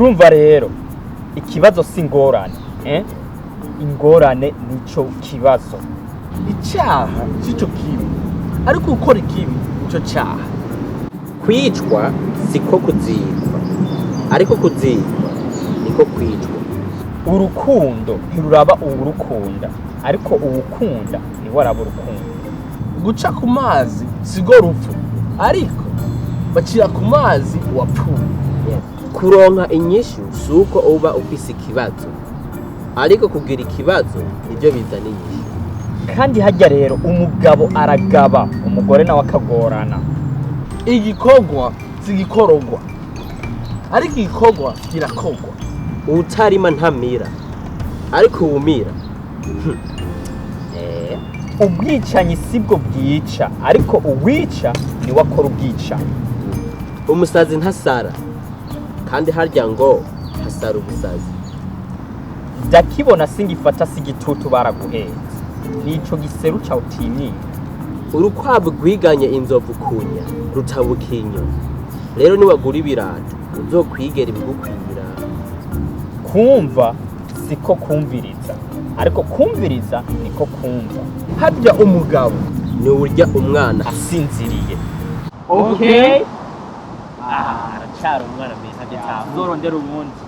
Urumva rero, ikibazo si ingorane, eh? Ingorane nico kibazo. Icyaha sico kibi, ariko gukora ikibi nico cyaha. Kwicwa siko kuzikwa, ariko kuzikwa niko kwicwa. Urukundo ntiruraba uwurukunda, ariko uwukunda niwe araba urukundo. Guca ku mazi sigo rupfu, ariko bacira ku mazi uwapfuye. Kuronka inyishu si uko uba ufise ikibazo, ariko kugira ikibazo nibyo bizana inyishu. Kandi hajya rero umugabo aragaba, umugore nawe akagorana. Igikorwa si igikororwa, ariko igikorwa kirakorwa. Uwutarima ntamira, ariko uwumira. Ubwicanyi sibwo bwica, ariko uwica niwe akora ubwicanyi. Umusazi ntasara, kandi harya ngo hasara ubusazi. Ndakibona singifata sigitutu, baraguhenze nico giseru cawe utinyira. Urukwavu rwiganye inzovu kunya rutabuka inyo. Rero niwagura ibirato uzokwigera ibigukwira. Kumva siko kumviriza, ariko kumviriza niko kumva. Harya umugabo ni uwurya umwana asinziriye. Okay. Aracyari umwana mwiza. Uzorondera uwundi.